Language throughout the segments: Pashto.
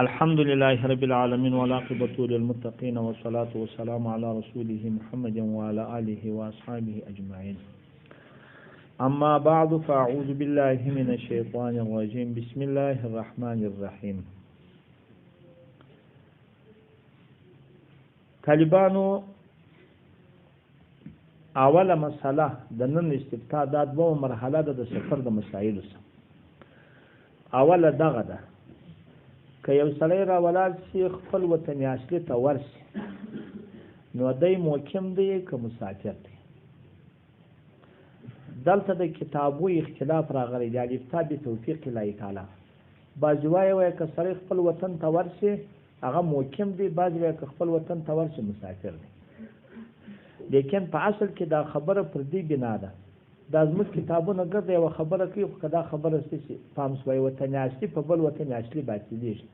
الحمد لله رب العالمين والعاقبة للمتقين والصلاة والسلام على رسوله محمد وعلى آله وأصحابه أجمعين. أما بعد، فأعوذ بالله من الشيطان الرجيم. بسم الله الرحمن الرحيم. طالبانو اوله مسله د نن استفتاء، دا دوه مرحله ده د سفر د مسایلو څخه. اوله دغه ده که یو سړی را ولاړ شي، خپل وطن اصلي ته ورشي، نو دی مقیم دی که مسافر دی؟ دلته د کتابو اختلاف راغلی دی. الافتاء بتوفیق الله تعالی، بعضې وایي که سړی خپل وطن ته ورشي هغه مقیم دی، بعضې وایي که خپل وطن ته ورشي مسافر دی. لیکن په اصل کې دا خبره پر دې بنا ده، دا زموږ کتابونه ګرده یوه خبره کوي، خو که دا خبره څه شي پام سوی، وطن اصلي په بل وطن اصلي باطلېږي.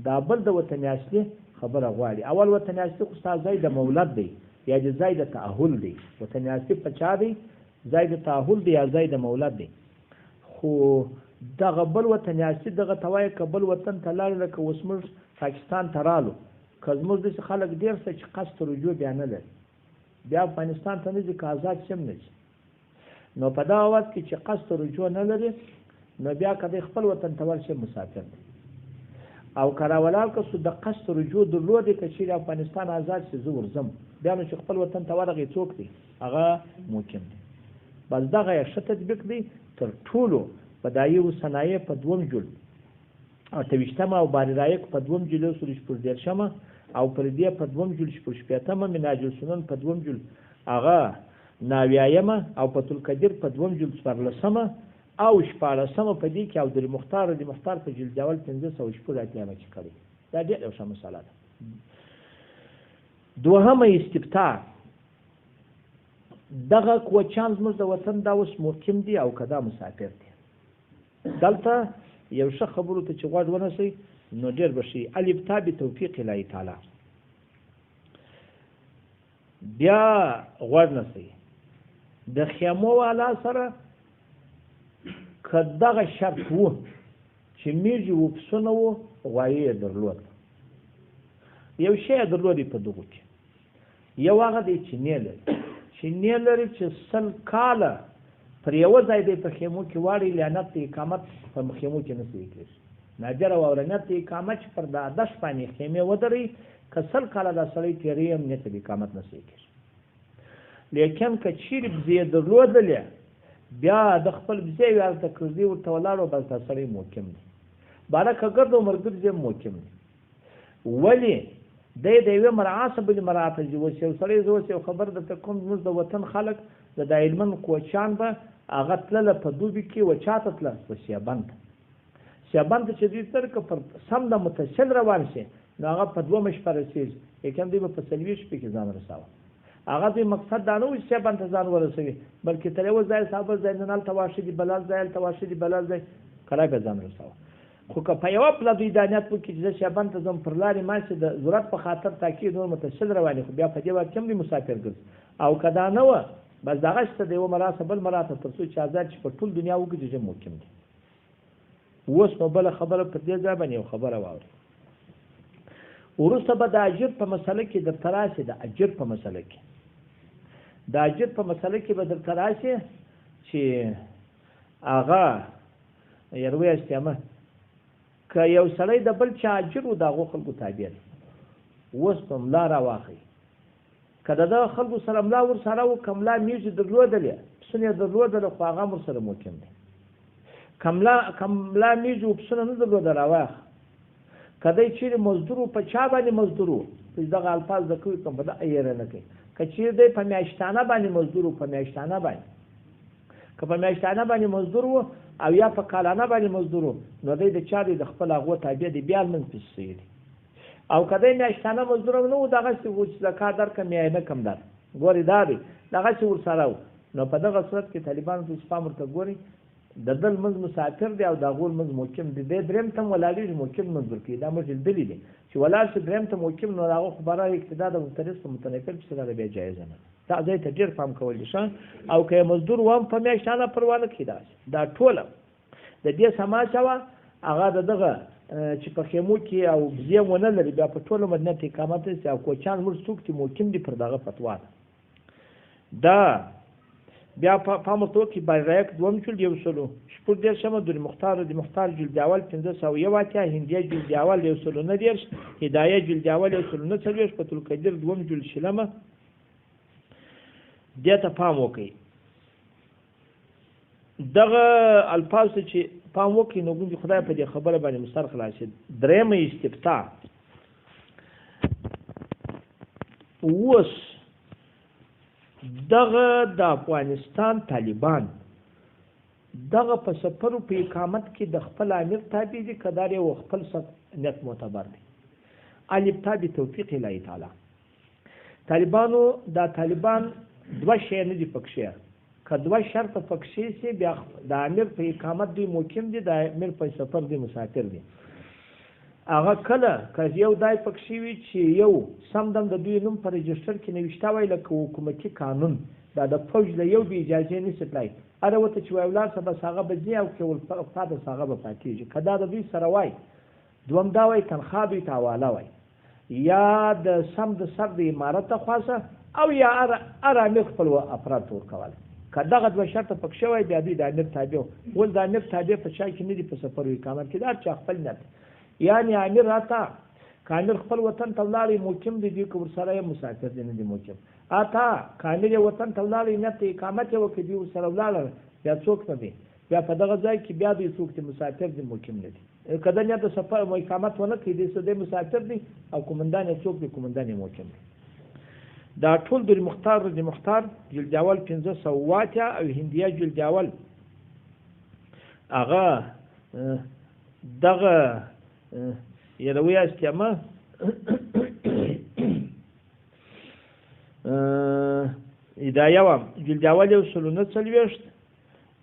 دا بل د وطن اصلي خبره غواړي. اول وطن اصلي خو ستا ځای د مولد دی یا د ځای د تأهل دی. وطن اصلي په چا دی؟ ځای د تأهل دی یا ځای د مولد دی. خو دغه بل وطن اصلي دغه ته وایي که بل وطن ته لاړ، لکه اوس موږ پاکستان ته رالو، که زموږ داسې خلک ډېر څه چې قصد رجوع بیا نه لري، بیا افغانستان ته نه ځي، که ازاد شي هم نه ځي. نو په دغه وخت کې چې قصد رجوع نه لري، نو بیا که دی خپل وطن ته ورشي مسافر دی. او که راولاړ که سو د قصد رجوع درلودی، که چیرې افغانستان ازاد شي زه ورځم، بیا نو چې خپل وطن ته ورغی څوک دی؟ هغه مقیم دی. بس دغه یې ښه تطبیق دی تر ټولو. بدایع و صنایع په دوم جلد 28مه او باري رایق په دوم جلد 136مه او پر دې په دوم جلد 66مه، مناج السنن په دوم جلد هغه 79مه او فتح القدیر په دوم جلد 14مه او 16مه په دې کې، او د مختار د مختار په جلد اول 586مه کې کړی. دا ډېره یو ښه مسله ده. دوهمه استفتاء، دغه کوچیان زموږ د وطن دا اوس مقیم دي او که دا مسافر دي؟ دلته یو ښه خبرو ته چې غوږ ونیسئ نو ډېر به ښه وي. الافتاء بتوفیق الله تعالی. بیا غوږ نسئ، د خیمو والا سره که دغه شرط و چې میږي و پسونه وو، غوایي یې درلود، یو شی یې درلودی په دغو کې، یو هغه دی چې نه لري، چې نه لري چې 100 کاله پر یوه ځای دی په خیمو کې واړي، لعنت د اقامت په خیمو کې نه صحیح کېږي. نادره واوره، نیت د اقامت چې پر د آدرش باندې خیمې ودروي، که 100 کاله دا سړی تېروي هم نیت د اقامت نه صحیح کېږي. لیکن که چیرې بزې یې درلودلې، بیا د خپل بزې وي هلته کږدۍ ورته ولاړ وه، بس دا سړی مقیم دی. باره که ګرد عمر ګرځي هم مقیم دی. ولې دی د یوې مرعا څخه بلې مرعا ته ځي؟ اوس یو سړی زه اوس یو خبر درته کوم، زموږ د وطن خلک د دایلمن کوچیان به هغه تلله په دوبي کې، و چا ته تله؟ و سیابند ته. سیابند ته چې دوی تلل، که پر سم د متصل روان شي نو هغه په دومه شپه رسېږي، لیکن دوی به په 40 شپې کې ځان رساوه. هغه دوی مقصد دا نه و چې سیابند ته ځان ورسوي، بلکې تر یوه ځای څخه بل ځای، نن هلته واښه دي، بل ځای هلته واښه دي، بل ځای کله به ځان رساوه. خو که په یوه پله دوی دا نیت وکړي چې زه سیابند ته ځم، پر لارې ما چې د ضرورت په خاطر تاکید نور متصل روان دي، خو بیا په دې وخت کې هم دوی مسافر ګرځي. او که دا نه وه، بس دغه شته د یوه مرا څخه بل مرا ته تر څو چې ازاد شي په ټول دنیا وګرځي، مقیم دی. اوس نو بله خبره پر دې ځای باندې یو خبره واورئ. وروسته به د اجر په مسله کې درته راشي، د اجر په مسله کې، د اجر په مسله کې به درته راشي چې هغه یروي استعمه که یو سړی د بل چا اجر و د هغو خلکو تابع دی. اوس نو ملا راواخلئ، که د دغه خلکو سره ملا ورسره و، که ملا میږي درلودلې، پسونه یې درلودله، خو هغه هم ورسره مقیم دی. که ملا میږي و پسونه نه درلوده، راواخ. که دی چیرې مزدور و، په چا باندې مزدور و، چې دغه الفاظ زده کوي، کوم په دغه یې نه کوي. که چیرې دی په میاشتانه باندې مزدور و، په میاشتانه باندې، که په میاشتانه باندې مزدور و او یا په کالانه باندې مزدور و، نو دی د چا دی؟ د خپل هغو تابع دی، بیا لمونځ پسې صحیح دی. او که دی میاشتانه مزدور هم نه و، دغسې و چې زکات درکړم یا یې نه کړم در، ګورې دا دی دغسې ورسره و، نو په دغه صورت کې طالبانو ته چې پام ورته ګوري، د ده لمونځ مسافر دی او د هغو لمونځ مقیم دی. دی درېیم ته هم ولاړېږي، مقیم لمونځ ورکوي. دا موږ لیدلي دي چې ولاړ شي درېیم ته مقیم، نو د هغو خو برای اقتدا د مفترض په متنفل پسې دا بیا جایزه نه ده. دا ځای ته ډېر پام کول دي ښه. او که یې مزدور وم په میاشتانه پروا نه کوي، داسې دا ټوله د دې سما شوه. هغه د دغه چې په خیمو کې او بزې ونه لري، بیا په ټوله مدینه ته اقامت نشي، او کوچیان موږ څوک چې مقیم دي پر دغه فتوا ده. دا بیا پام ورته وکړئ، بایرایک دوم جلد 136، در مختار د مختار جلد اول 581، هندیه جلد اول 139، هدایه جلد اول 149، فتح القدیر دوم جلد 20. دې ته پام وکړئ، دغه الفاظ ته چې پام وکړئ نو ګوندې خدای په دې خبره باندې مستر خلاص شي. درېیمه استفتاء، اوس دغه د افغانستان طالبان دغه په سفر په اقامت کې د خپل امیر تابع دي، که دا یو خپل نیت معتبر دی. الف تابع توفیق الهي تعالی. طالبانو دا طالبان دوه شی نه دي پکښې، که دوه شرط پکښې سي بیا د امیر په اقامت دوی مقیم دي، د امیر په سفر دوی مسافر دي. هغه کله که یو دای پکښې وي چې یو سم دم د دوی نوم په رجسټر کې نوشته وای لکه حکومتي قانون، دا د فوج له یو بې اجازې نشي تلای، هره ورته چې وایي ولاړ شه بس هغه به ځي او که پاتې سه هغه به پاتېږي. که دا د دوی سره وای، دوم دا وای تنخوا دوی ته حواله وای، یا د سم د سر د امارت خواصه او یا هر امیر خپل افراد ته ورکول. که دغه دوه شرطه پکښې وای بیا دوی د امیر تابع وو. اوس د امیر تابع په چا کې نه دي په سفر او اقامت کې، د هر چا خپل نیت. یعنی امیر راته که امیر خپل وطن ته ولاړی مقیم دی، دوی که ورسره یې مسافر دی نه دی مقیم. اته که امیر یې وطن ته ولاړی نیت ته اقامت یې وکړي، دوی ورسره ولاړل بیا څوک نه دی، بیا په دغه ځای کې بیا دوی څوک دی مسافر دی مقیم نه دی. که د نیت د سفر اقامت ونه کړي دی څه دی مسافر دی او کومندان یې څوک دی، کومندان یې مقیم دی. دا ټول در مختار د مختار جلد اول 580 او هندیه جلد اول هغه دغه یروي استعمه هدایه وه جلد اول 149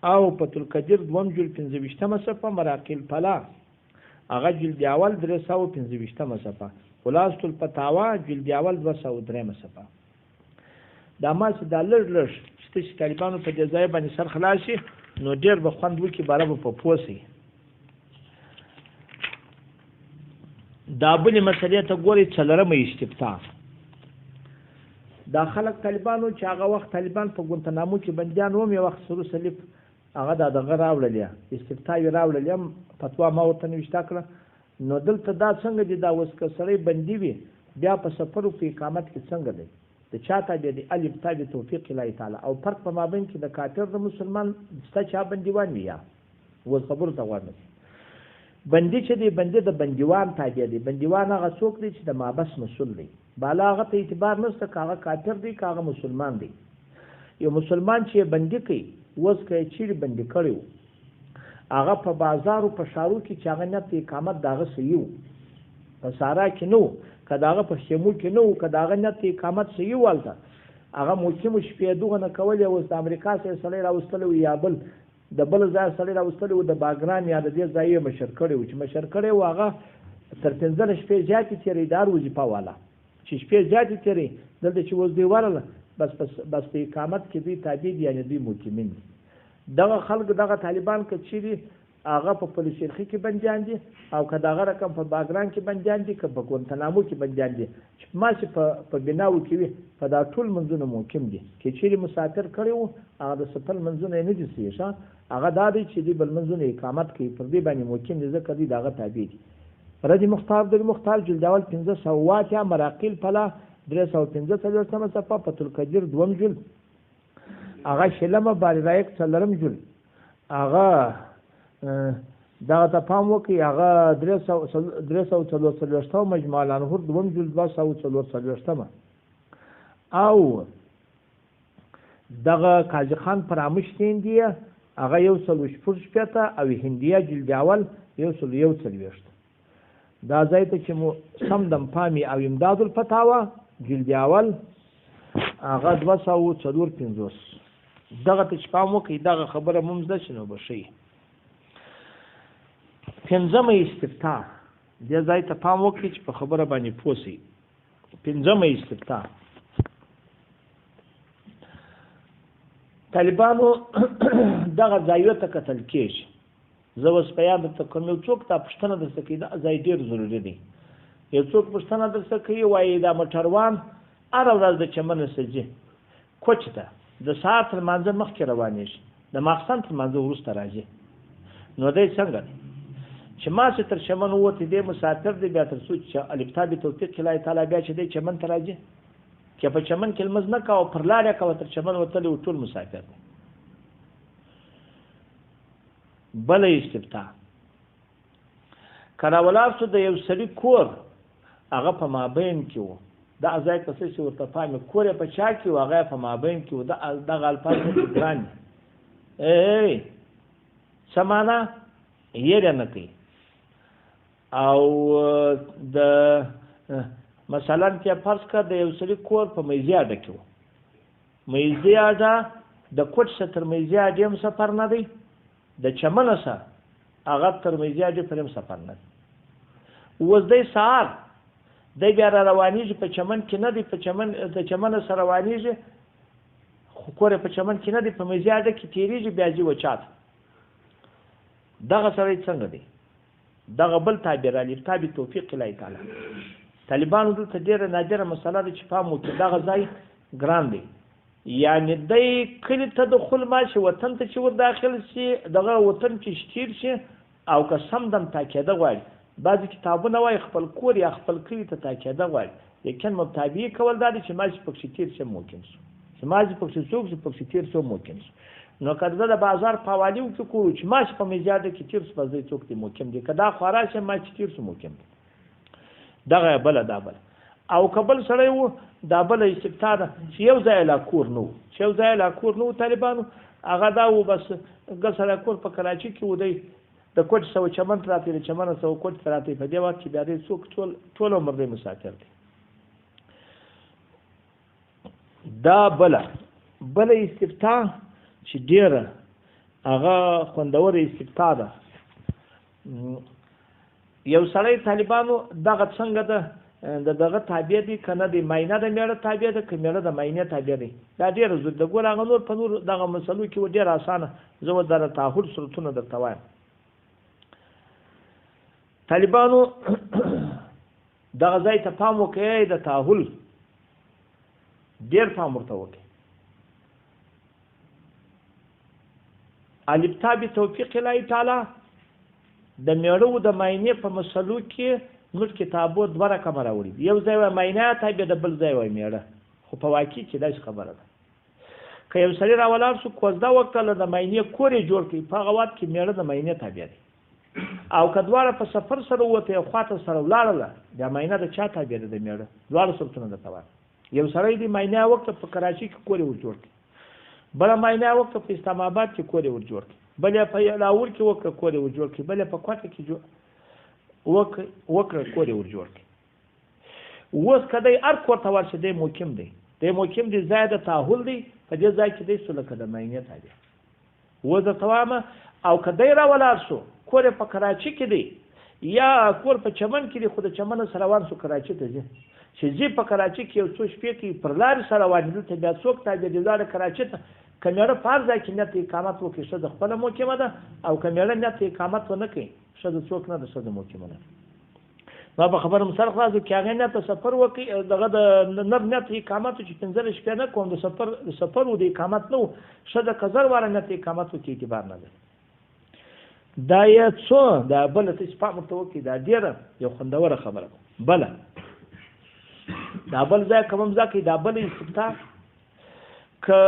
او فتح القدیر دوم جلد 25 صفحه، مراقل پلا هغه جلد اول 325 صفحه، خلاصة الفتاوا جلد اول 203 صفحه. دا ما چې دا لږ لږ چې تاسې طالبانو په دې ځای باندې سر خلاص شي نو ډېر به خوند وکړي، باره به په پوه شئ. دا بلې مسئلې ته ګورئ، څلورمه استفتاء. دا خلک طالبانو چې هغه وخت طالبان په ګونتنامو کې بندیان وم، یو وخت سرو صلیب هغه دا دغه راوړلې استفتاء یې راوړلې، هم فتوا ما ورته نوشته کړه. نو دلته دا څنګه دي، دا اوس که سړی بندي وي بیا په سفر او په اقامت کې څنګه دی، د چا تابع دی؟ الف تابع توفیق الهي تعالی. او فرق په مابین کې د کافر د مسلمان ستا چا بندیوان وي، یا اوس خبرو ته غوږ نسی. بندي چې دی بندي د بندیوان تابع دی. بندیوان هغه څوک دی چې د مابس مسؤل دی، بالا هغه ته اعتبار نشته که هغه کافر دی که هغه مسلمان دی. یو مسلمان چې بندي کوي اوس که یې چیرې بندي کړی و، هغه په بازارو په ښارو کې چې هغه نیت اقامت د هغه صحیح و، په سارا کې نه و، که د هغه په خیمو کې نه و، که د هغه نیت اقامت صحیح و، هلته هغه مقیم شپې دغه نه کولې. اوس د امریکا څخه سړی راوستلی و یا بل د بل ځای سړی راوستلی و، د باګرام یا د دې ځای یې مشر کړی و، چې مشر کړی و هغه تر 15 شپې زیاتې تېرې د هر وظیفه والا چې شپې زیاتې تېرې دلته چې اوس دوی ورغله بس بس په اقامت کې دوی تابع دي، یعنې دوی مقیمین دي. دغه خلک دغه طالبان که چیرې هغه په پل چرخي کې بندیان دي او که دغه رقم په باګرام کې بندیان دي که په ګونتنامو کې بندیان دي، چې ماسې په بناو کې وي، په دا ټول منځونه مقیم دي. که چیرې مسافر کړی وو هغه د سفر منځونه یې نه دي صحیح، ښه هغه دا دی چې دوی بل منځونه اقامت کوي، پر دې باندې مقیم دي ځکه دوی د هغه تابع دي. رد مختار در مختار جلد اول 580، مراقل پلا 345 صفحه، فتح القدیر دوم جلد هغه 20، بارایک څلورم جلد هغه دغه ته پام وکړئ، هغه 344 مجموع الانهر دوم جلد 244. او دغه قاضي خان پرامش هندیه هغه 166 او هندیه جلد اول 141. دا ځای ته چې مو سم دم پامي او امداد الفتاوا جلد اول هغه 254. دغه ته چې پام وکړئ دغه خبره مو زده شي نو به ښه وي. پنځمه استفتاء، دې ځای ته پام وکړئ چې په خبره باندې پوه شئ. پنځمه استفتاء، طالبانو دغه ځایو ته کتل کېږي. زه اوس په یاد درته کوم، یو څوک دا پوښتنه درڅخه کوي، دا ځای ډېر ضروري دی. یو څوک پوښتنه درڅخه کوي، وایي دا موټروان هره ورځ د چمن څخه ځي کوچ ته، د سهار تر لمانځه مخکې روانېږي، د ماخستن تر لمانځه وروسته راځي، نو دی څنګه دی؟ چې ما چې تر چمن ووتی دی مسافر دی، بیا تر څو چې الفتا به توفیق الله تعالی بیا چې دی چمن ته راځي، که په چمن کې لمونځ نه کاوه پر لار یې کاوه تر چمن وتلی و، ټول مسافر دی. بله استفتاء که راولاړ شو د یو سړي کور هغه په مابین کې و، دا ځای که څه چې ورته پام یې کور یې په چا کې و، هغه یې په مابین کې و، دغه الفاظ نه ګران دي. ای څه معنا یې نه کوي. او د مثلا چې فرض کړه د یو سړي کور په میزي اډه کې و، میزي اډه د کوټ څخه تر میزي اډې هم سفر نه دی، د چمن څخه هغه تر میزي اډې پورې هم سفر نه دی. اوس دی سهار دی بیا را روانېږي، په چمن کې نه دی، په چمن د چمن سره روانېږي، خو کور یې په چمن کې نه دی، په میزي اډه کې تېرېږي، بیا ځي وچا ته. دغه سړی څنګه دی؟ دغه بل تعبیر الفتا بتوفیق الله تعالی. طالبانو دلته ډېره نادره مسله ده چې پام وکړي، دغه ځای ګران دی. یعنی دی کلي ته دخول ماشي، وطن ته چې ور داخل شي، دغه وطن کې تېر شي، او که سم دم تاکیده غواړي، بعضې کتابونه وایي خپل کور یا خپل کلي ته تاکیده غواړي، لیکن متابعې کول دا دي چې ماشي پکښې تېر شي ممکن شو، چې ماشي پکښې څوک شي پکښې تېر شو ممکن شو. نو که زه د بازار په حوالیو کې کور چې ماشي په میزیاده کې تېر شو، بس دی څوک دی ممکن دی، که دا خورا شي ما چې تېر شو ممکن دی. دغه بله دا بله. او که بل سړی و، دا بله استفتاء ده چې یو ځای لا کور نه و، چې یو ځای لا کور نه و طالبانو، هغه دا و بس ګل سړی کور په کراچي کې و، دی د کوټې څخه چمن ته راتی، د چمن څخه کوټې ته راتی، په دې وخت کې بیا دی څوک ټول عمر دی مسافر دی. دا بله استفتاء چې ډېره هغه خوندوره استفتاء ده. یو سړی طالبانو دغه څنګه ده، د دغه تابع دی که نه دی، ماینه د مېړه تابع ده که مېړه د ماینې تابع دی؟ دا ډېره ضروري ده. ګوره هغه نور په نور دغه مسلو کې و ډېره اسانه، زه به در تعهد صورتونه درته وایم. طالبانو دغه ځای ته پام وکړئ، د تعهل ډېر پام ورته وکړئ. الفتا بتوفیق الله تعالی د مېړه د ماینې په مسلو کې موږ کتابو دوه رقمه راوړي دي، یو ځای وایي ماینه تابع ده، بل ځای وایي مېړه، خو په واقع کې داسې خبره ده. که یو سړی راولاړ شو کوزده وکړله، د ماینې کور یې جوړ کړي، په هغه وخت کې مېړه د ماینې تابع دی. او که دواړه په سفر سره ووته، یو خواته سره ولاړله، بیا ماینه د چا تابع ده؟ د مېړه. دواړه صورتونه درته وایم. یو سړی دی ماینه وکړه په کراچۍ کې کور یې ور جوړ کړي، بله ماینه وکړه په اسلام آباد کې کور یې ور جوړ کړي، بل یې په لاهور کې وکړه کور یې ور جوړ کړي، بل یې په کوټه کې وکړه کور یې ور جوړ کړي. اوس که دی هر کور ته ورشي، دی مقیم دی، دی مقیم دی، ځای د تعهل دی، په دې ځای کې دی سو لکه د ماینې تابع. اوس درته وایم، او که دی راولاړ شو، کور یې په کراچي کې دی یا کور په چمن کې دی، خو د چمن سره روان شو کراچي ته ځي، چې ځي په کراچي کې یو څو شپې کوي، پر لارې سره روان دي، دلته بیا څوک تابع دی؟ ولاړه کراچي ته. که مېړه په هر ځای کې نیت اقامت وکړي، ښځه خپله مقیمه ده، او که مېړه نیت اقامت ونه کړي، ښځه څوک نه ده، ښځه مقیمه نه ده. ما په خبره هم سر خلاص کړو، که هغې نیت سفر وکړي، دغه د نر نیت اقامت چې 15 شپې نه کوم، د سفر و د اقامت نه و، ښځه که زر واره نیت اقامت وکړي اعتبار نه لري. دا یې څو دا بله ته چې پام ورته وکړي، دا ډېره یو خوندوره خبره ده. بله دا بل ځای کوم ځای کې دا بله استفتاء که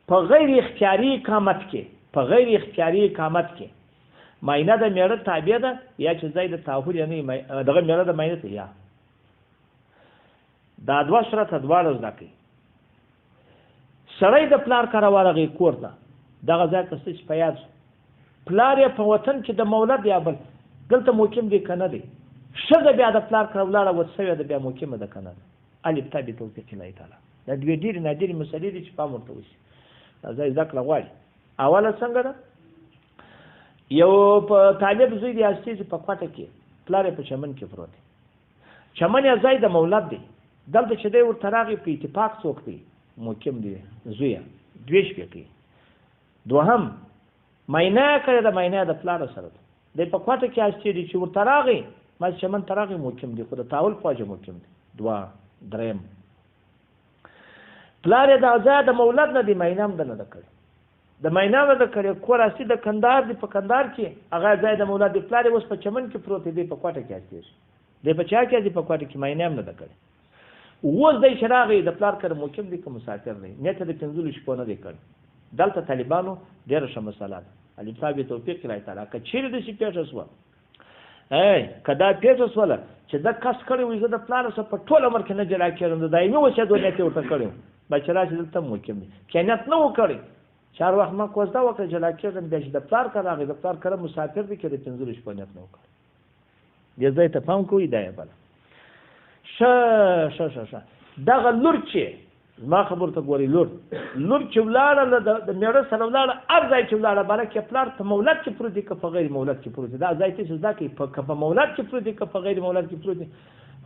په غیر اختیاري اقامت کې، په غیر اختیاري اقامت کې ماینه د مېړه تابع ده یا چې ځای د تعهد یې نه وي، دغه مېړه د ماینه ته یا دا دوه صورته دواړه زده کوي. سړی د پلار کره ورغی کور ته، دغه ځای که څه چې په یاد شو، پلار یې په وطن کې د مولد یا بل دلته مقیم دی که نه دی، ښځه بیا د پلار کره ولاړه وت سوې ده، بیا مقیمه ده که نه ده. الف تا بتوفیق الله تعالی. دا دوې ډېرې نادرې مسلې دي چې پام ورته وشي، دا ځای زده کړه غواړي. اوله څنګه ده؟ یو په طالب زوی دی استیزي په کوټه کې، پلار یې په چمن کې پروت دی، چمن یې ځای د مولد دی، دلته چې دی ورته راغی په اتفاق څوک دی مقیم دی، زویه دوې شپې کوي، دوهم ماینه یې کړې ده، ماینه یې د پلار سره ده، دی په کوټه کې هستې دی، چې ورته راغی ما چمن ته راغی مقیم دی، خو د تاول په وجه مقیم دی. دوه دریم پلار یې د ځای د مولد نه دی، ماینه هم د نه ده کړې، د ماینه نه ده کړې، کور اصلي د کندهار دی، په کندهار کې هغه ځای د مولد دی، پلار یې اوس په چمن کې پروت دی، دی په کوټه کې هستېږي، دی په چا کې دی په کوټه کې، ماینه هم نه ده کړې. اوس دی چې راغی د پلار کره مقیم دی که مسافر دی، نیت یې د پنځلس شپو نه دی کړی. دلته طالبانو ډېره ښه مسله ده، علي صاحب یې توفیق الله تعالی، که چېرې داسې پېښه شوه، ای که دا پېښه شوله چې ده کس کړی وي، زه د پلار سره په ټول عمر کې نه جلا کېږم، د دایمي اوسېدو نیت یې ورته کړی و، به چې راشي دلته هم مقیم دی، که نیت نه و کړی چې هر وخت ما کوزده وکړه جلا کېږم، بیا چې د پلار کره راغی، د پلار کره مسافر دی، که د پنځلس شپو نیت نه و کړی. دې ځای ته پام کوئ، دا یې بله ښه ښه ښه ښه. دغه لور چې زما خبرو ته ګورئ، لور لور چې ولاړه د مېړه سره ولاړه، هر ځای چې ولاړه، باره کې پلار په مولد کې پروت دی که په غیر مولد کې پروت دی، دا ځای ته چې زده کوي که په مولد کې پروت دی که په غیر مولد کې پروت دی،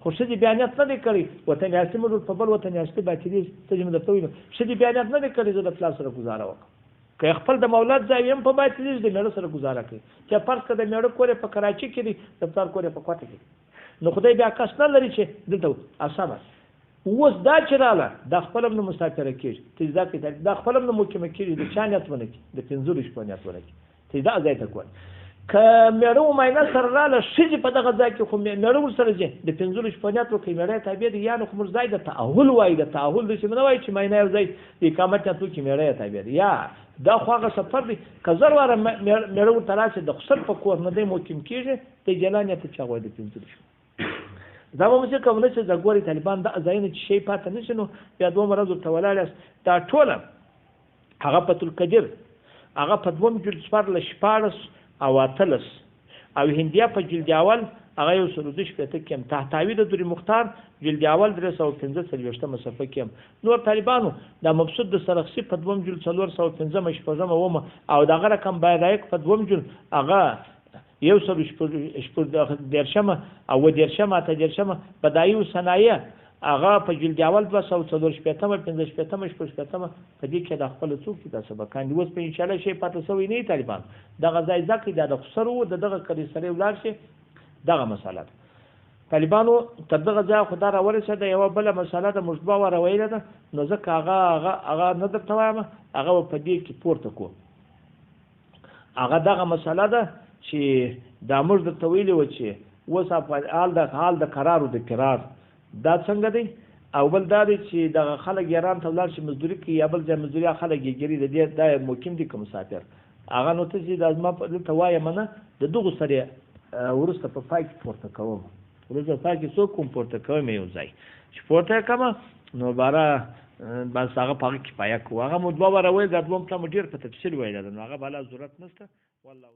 خو ښځې بیا نیت نه دی کړی، وطن اصلي موږ په بل وطن اصلي باطلېږي، څه چې مې درته وویل، ښځې بیا نیت نه دی کړی زه د پلار سره ګزاره وکړم، که خپل د مولد ځای هم په باطلېږي، د مېړه سره ګزاره کوي، چې فرض که د مېړه کور یې په کراچي کې دی، د پلار کور یې په کوټه کې دی، نو خدای بیا کس نه لري چې دلته اسانه. اوس دا چې راله دا خپل هم نه مسافره کېږي، ته زده کړې دا خپل هم نه مقیمه کېږي، د چا نیت ونه کړي، د پنځلس شپو نیت ونه کړي، ته دا ځای ته ګورې. که مېړه و ماینه سره راله، ښځې په دغه ځای کې خو مېړه ورسره ځي، د پنځلس شپو نیت وکړي، مېړه یې تابع دی، یا نو خو موږ ځای د تأهل وایي، د تأهل داسې نه وایي چې ماینه یو ځای د اقامت نیت وکړي، مېړه یې تابع دی، یا دا خو هغه سفر دی که زر واره مېړه ورته راشي د خسر په کور نه دی مقیم کېږي، دی جلا نیت چا غواړي د پنځلس شپو. دا به مو کوم نه چې د ګوري طالبان دا ځایونه چې شی پاته نه شي، نو بیا دوه ورځ ورته ولاړ یاست. دا ټوله هغه فتح القدیر هغه په دوم جلد 14 16 او 18 او هندیا په جلد اول هغه 162 کې هم، تحتاوي د درې مختار جلد اول 345 صفحه کې هم. نور طالبانو دا مبسوط د سرخسي په دوم جلد 405 شپږمه اوومه او دغه رقم بایرایق په دوم جلد هغه 136 او 38 38 بدایع صنایع هغه په جلد اول 246 65 66 په دې کې د خپل څوک دي دا سبقان دي. اوس په انشاءالله شی پاتې شوی نه طالبان دغه ځای ځکه دا د خسر وو د دغه کلي سره ولاړ شي. دغه مسله ده طالبانو تر دغه ځایه خو دا راورسېده. یوه بله مسله ده موږ دوه واره ویلې ده، نو ځکه هغه هغه هغه نه درته وایم، هغه به په دې کې پورته کړو. هغه دغه مسله ده چې دا موږ درته ویلي وه چې اوس حال د قرار او د فرار دا څنګه دی، او بل دا دی چې دغه خلک ایران ته ولاړ شي مزدوري کوي یا بل ځای مزدوري خلک یې ګیري، د دې دا مقیم دي که مسافر هغه نو ته چې دا زما دلته وایم نه د دغو سره وروسته په پای کې پورته کوم، وروسته په پای کې څوک کوم پورته کوم یو ځای چې پورته یې کړم نو باره بس هغه په هغه کفایه کوو. هغه مو دوه واره ویل، دا دوم پلا مو ډېر په تفصیل ویلی ده، نو هغه بالا ضرورت نشته. والله.